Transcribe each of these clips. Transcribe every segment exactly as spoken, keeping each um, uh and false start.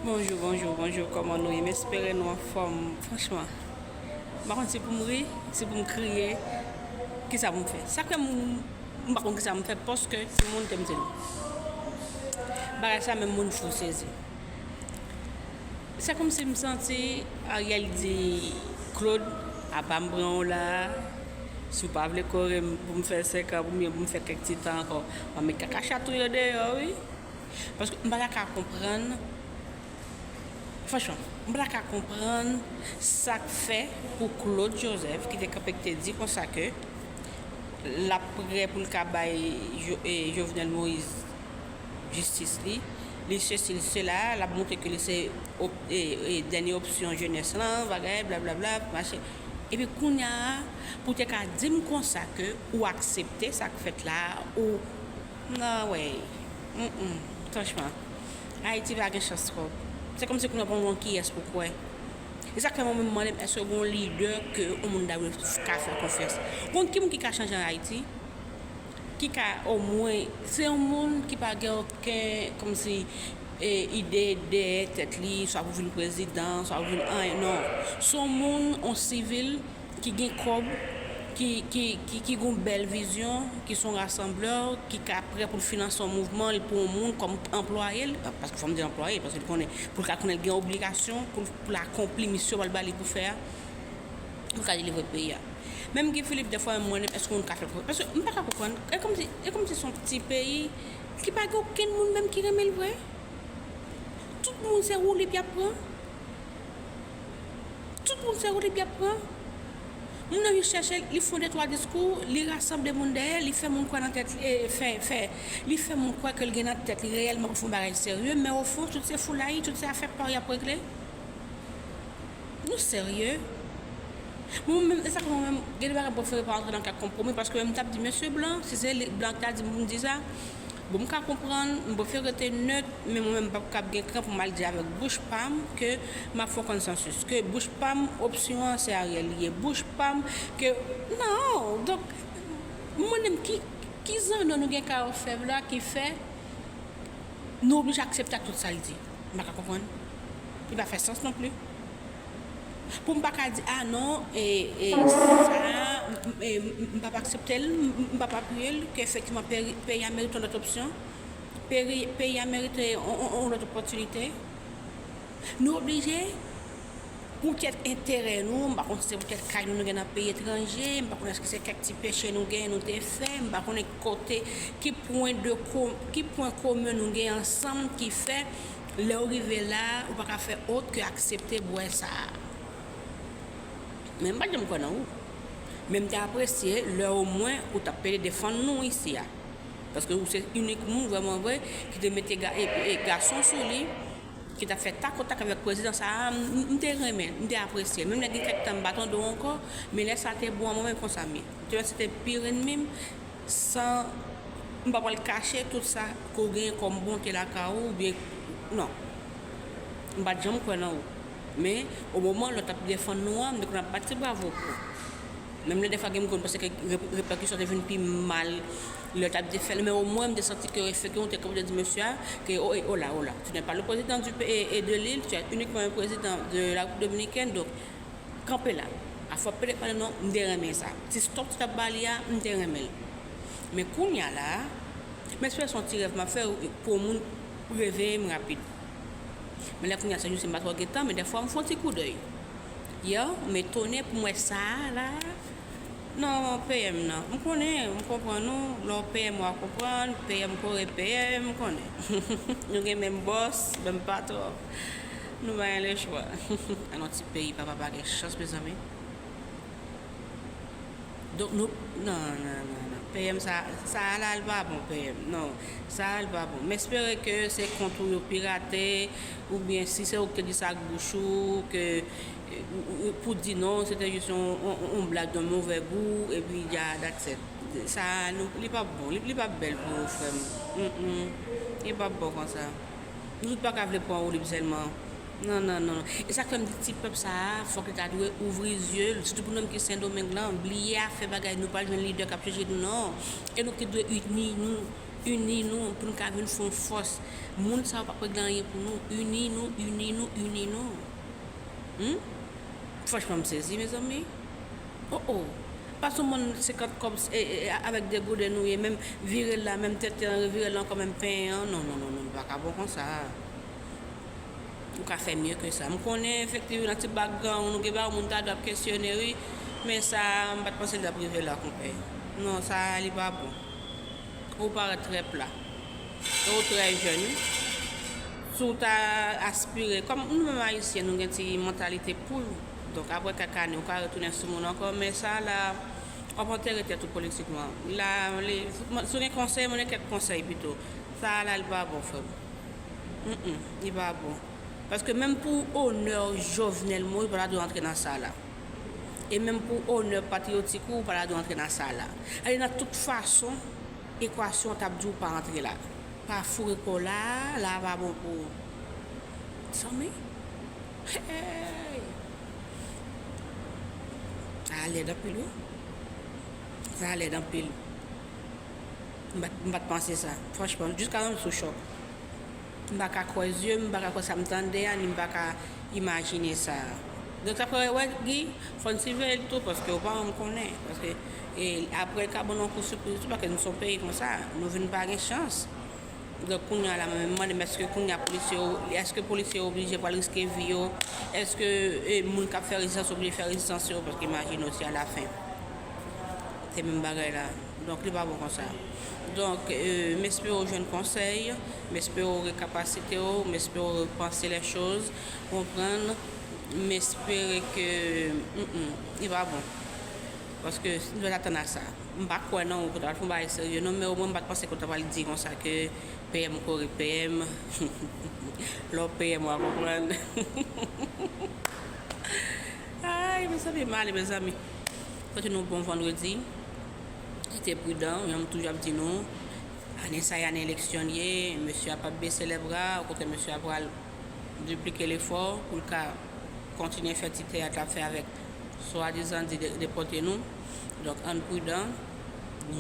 Bonjou, bonjou, bonjou, kòman nou ye? M espere nou anfòm. Franchman, m pa konn si pou m ri, si pou m kriye, kisa pou m fè. Sa k fè m, m pa konn kisa pou m fè, paske se monte m se li. Bagay sa menm moun fou sezi. Se kòmsi m santi Ariel di Claude, apa m pran w la, si w pa vle kore m pou m fè senk an, oubyen pou m fè kèk ti tan ankò, m ap met kaka chat ou yo deyò, wi. Paske m pa ta ka konprann, franchman, m pa ta ka konprann sa k fè pou Claude Joseph, ki te kanpe, ki te di konsa ke l ap prè pou l ka bay Jo- e, Jovenel Moïse jistis li, li sesi, li sela, l ap montre ke li se op- e, e, dènye opsyon jenès lan, bagay, blablabla, machin. Epi kounye a, pou te ka di m konsa ke ou aksepte sa k fèt la, ou, non, wè, mm, mm, franchman, Ayiti pa gen chans twòp. Se kòmsi kounye a w pa konn kiyès pou kwè. E sa k fè mwen menm mande m, èske gen yon lidè ke yon moun ta dwe ka fè konfyans? Bon, ki moun ki ka chanje an Ayiti? Ki ka omwen, se yon moun ki pa gen okenn, kòmsi, e, ide dèyè tèt li, swa pou vin prezidan, swa pou vin anyen, non. Se yon moun, yon sivil, ki gen kòb, ki, ki, ki, ki gen yon bèl vizyon, ki se yon rasanblè, ki ka prè pou l finanse yon mouvman, li pou yon moun kòm anplwaye l, paske fò m di anplwaye, paske li konnen, pou l ka konnen l gen obligasyon pou l, pou l akonpli misyon yo ba li pou fè a, pou l ka delivre peyi a. Menm Guy Philippe, dèfwa, m mande m, èske moun ka fè l konfyans? Paske m pa ka konprann, e kòmsi, e kòmsi se yon ti peyi ki pa gen okenn moun menm ki renmen l vre. Tout moun se woulib y ap pran. Tout moun se woulib y ap pran. Moun nan vin chèche l, li fè yon de twa diskou, li rasanble moun dèyè, li fè moun kwè nan tèt li, e, fè, fè, li fè moun kwè ke l gen nan tèt li reyèlman pou fè yon bagay serye, men ofon, tout se foulay, tout se afè pa w y ap regle. Nou serye? Mwen menm, e sa k fè mwen menm, gen de bagay m prefere pa rantre nan kèk konpwomi, paske m t ap di, mesye blan, si se li, blan ki ta di m pou m di sa, bon, m ka konprann, m prefere rete nèt, men mwen menm, m p ap kab gen kran pou m al di avèk bouch pa m ke m ap fè yon konsansis, ke bouch pa m, opsyon an, se Ariel li ye, bouch pa m, ke, non, donk, m mande m ki, ki zanno nou gen ka ofèv la ki fè nou oblije aksepte ak tout sa l di. M pa ka konprann. Li pa fè sans non pli. Pou m pa ka di, a non, e, e, sa, m, m, e, m, m p ap aksepte l, m, m, m p ap apiye l, ke efektivman peyi, peyi a merite yon lòt opsyon, peyi, peyi a merite yon, yon, yon lòt opòtinite. Nou oblije, poutèt enterè nou, m pa konn si se poutèt kay nou nou gen nan peyi etranje, m pa konn èske se kèk ti peche nou gen nou te fè, m pa konnen kote, ki pwen de ko, ki pwen komen nou gen ansanm ki fè, lè w rive la, ou pa ka fè ot ke aksepte bwè sa a. Men m pa t janm kwè nan ou. Men m te apresye lè omwen ou t ap pede defann nou isi a. Paske ou se inik moun vrèman vre ki te mete ga, e, e, gason sou li, ki t ap fè takotak avèk prezidan sa a, m, m, m te renmen, m te apresye. Menm lè gen kèk tan m pa tande w ankò, men lè sa te bon an mwen menm konsa m ye. Te wè se te pire ènmi m, san, m pa pral kache tout sa ke w genyen kòm bonte lakay ou, oubyen, non. M pa t janm kwè nan ou. Men, o moman lè w t ap defann nou an, m te konn ap bat ti bravo pou ou. Menm lè dèfwa gen moun konn panse ke rep- repèkisyon te vin pi mal lè w t ap defè l, men omwen m te santi ke efektivman w te kanpe w te di mesye a ke, oh, eh, hola, hola, tu n'es pas le président du pays et de l'île, tu es uniquement un président de la République dominicaine, donc kanpe la. Afò pede pale non, m te renmen sa. Ti stop ti t ap ba li a, m te renmen l. Men kounye a la, m espere se yon ti rèv m ap fè pou yon moun reveye m rapid. Men lè kounye a se jou si m pa twò gen tan, men dèfwa m fè yon ti koudèy. Yè, m etone pou m wè sa a la. Non, P M nan. M konnen, m konprann ou. Lè w P M ou a konprann, P M kore P M, m konnen. Nou gen menm bòs, menm patwon. Nou pa gen lechwa. Nan yon ti peyi, papa pa gen chans, mezanmi. Donk, nou, non, non, non, non. P M sa, sa a la, l pa bon, P M. Non, sa a, l pa bon. M espere ke se kont ou yo pirate, oubyen si se ou ki te di sa ak bouch ou, ke, ou, ou, ou, pou di non, se te jis yon, yon, yon blag de move gou, epi ya, that's it. Sa a, nou, li p ap bon, li, li p ap bèl pou ou, frè m. Mm, mm. Li p ap bon konsa. Nou tout pa ka vle pran woulib sèlman. Non, non, non, non. E sa k fè m di ti pèp sa a, fòk li ta dwe ouvri zye l, sitou pou nou menm ki Sendomeng lan, bliye afè bagay nou pral jwenn lidè k ap chanje nou, non. E nou ki dwe ini nou. Ini nou pou n ka vin fè yon fòs. Moun sa yo p ap regle anyen pou nou. Ini nou, ini nou, ini nou. Hmm? Franchman, m sezi, mezanmi. Oh, oh. Pase yon moun senkant kòb, e, e, e, avèk de gouden nou ye, menm vire l la, menm tenten an, revire l la ankò, menm pen an. Non, non, non, non, li pa ka bon konsa. Ou ka fè mye ke sa. M konnen, efektivman, nan ti background nou gen ba moun ta dwe ap kesyone, wi. Men sa, m pa t panse l t ap rive la, konpè. Non, sa, li pa bon. Ou parèt trè pla. E ou trè jèn, wi. Si w ta aspire, kòm nou menm Ayisyen, nou gen ti mantalite poul. Donk, apre kèk ane, ou ka retounen sou moun ankò, men sa la, w ap antere tèt ou politikman. La, li, si w gen konsèy, mande kèk konsèy pito. Sa la, li pa bon, frè m. Mm, mm, li pa bon. Paske menm pou onè Jovenel Moïse, ou pa ta dwe antre nan sa la. E menm pou onè patriyotik ou, ou pa ta dwe antre nan sa la. Alè, nan tout fason, ekwasyon an t ap di w pa antre la. Pa foure kò w la, la pa bon pou ou. Zanmi? Hey! Sa lèd anpil, wi. Sa lèd anpil. M pa t, m pa t panse sa. Franchman, jiska jodi m sou chòk. M pa ka kwè zye m, m pa ka kwè sa m tande a, ni m pa ka imajine sa. Donk, sa fè wè, Guy, fò n siveye l tou, paske ou pa janm konnen. Paske, e, apre, l ka ban nou yon kou sipriz tou, paske nou se yon peyi konsa. Nou vin pa gen chans. Donk, kounye a la, mwen menm, m mande m, èske kounye a polisye yo, èske polisye yo oblije pral riske vi yo? Èske, e, moun k ap fè rezistans yo oblije fè rezistans yo? Paske imajine w si alafen, se menm bagay la. Donk, li pa bon konsa. Donk, e, m espere w jwenn konsèy, m espere w rekapasite w, m espere w repanse lè choz, konprann, m espere ke, mm, mm, li pa bon. Paske, nou dwe atann a sa. M pa kwè nan ou ke w ta pral fè yon bagay serye, non, men omwen m pa t panse ke w ta pral di konsa ke P M kore P M. Lè w P M, w a konprann. Ay, mezanmi, m ale, mezanmi. Swete nou bon vandredi. Rete pridan, jan m toujou ap di nou. Ane sa, e ane eleksyon l ye, mesye a p ap bese lè bra, okontrè, mesye a pral diplike lefò pou l ka kontinye fè ti teyat l ap fè avèk swadizan di de-, depòte nou. Donk, ann pridan,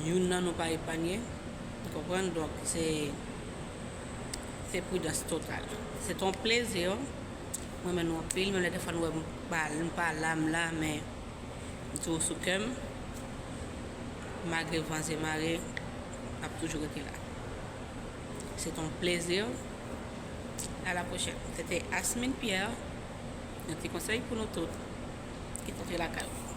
youn nan nou pa epanye, ou konprann? Donk, se, se pridans total. Se t on plezi, m renmen nou anpil, menm lè defwa nou wè m pa, m pa la, m la, men m toujou sou kè m, malgre van e mare, m ap toujou rete la. Se t on plezi. A la pwochèn. Se te Asmine Pierre. Yon ti konsèy pou nou tout. Ki tonte lakay ou.